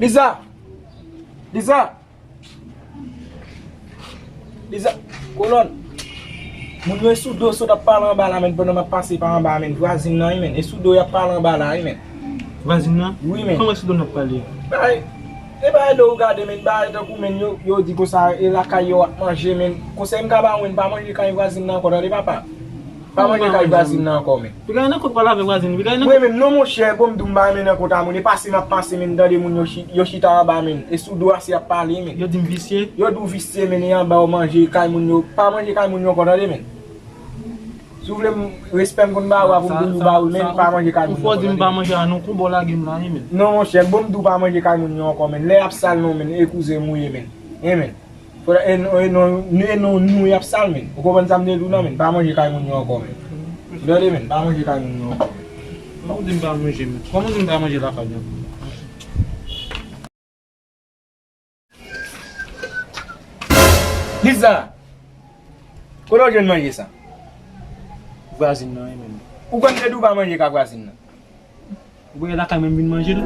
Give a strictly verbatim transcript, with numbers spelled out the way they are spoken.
Liza! Liza! Liza! Kolòn! Moun yo e sou do sot ap pale anba la, men, pandan m ap pase pa anba, men. Vwazin nan, wi, men. E sou do y ap pale anba la, wi, men. Vwazin nan? Wi, men. Kòman e sou do n ap pale? Bay, e bay do ou gade, men, bay tankou, men, yo, yo di konsa, e lakay yo ap manje, men. Konsèy m ka ba ou, men, pa manje kay vwazin nan ankò, tande, papa. Pa manje kay vwazin nan ankò, men. Piga nan kont pale avèk vwazin, piga nan kont. Mwen menm, non, monchè, bon, m di w m pa renmen nan kont a moun. E pase m ap pase, men, tande moun yo, chi- yo chita anba, men. E sou do a se ap pale, men. Yo di m visye. Yo di w visye, men, e anba w manje kay moun yo. Pa manje kay moun yo ankò, tande, men. Si w vle m, respè m konn ba ou a pou m toujou ba ou l, men, pa manje kay moun yo ankò, tande. Ou fò di m pa manje a non, konbo lage m la, wi, men. Non, monchè, bon, m di w pa manje kay moun yo ankò, men. Lè y ap sal non, men, e kouzen m ou ye, men. Hen, men. Fò, e non, e non, e non nou y ap sal, men. Ou konprann sa m te di w nan, men? Pa manje kay moun yo ankò, men. Ou tande, men? Pa manje kay moun yo ankò. Kòman w di m pa manje, men? Kòman w di m pa manje lakay yo? Liza! Kote w jwenn manje sa? Vwazin nan, wi, men. Ou konn te di w pa manje kay vwazin nan? Ou wè lakay mwen m vin manje l.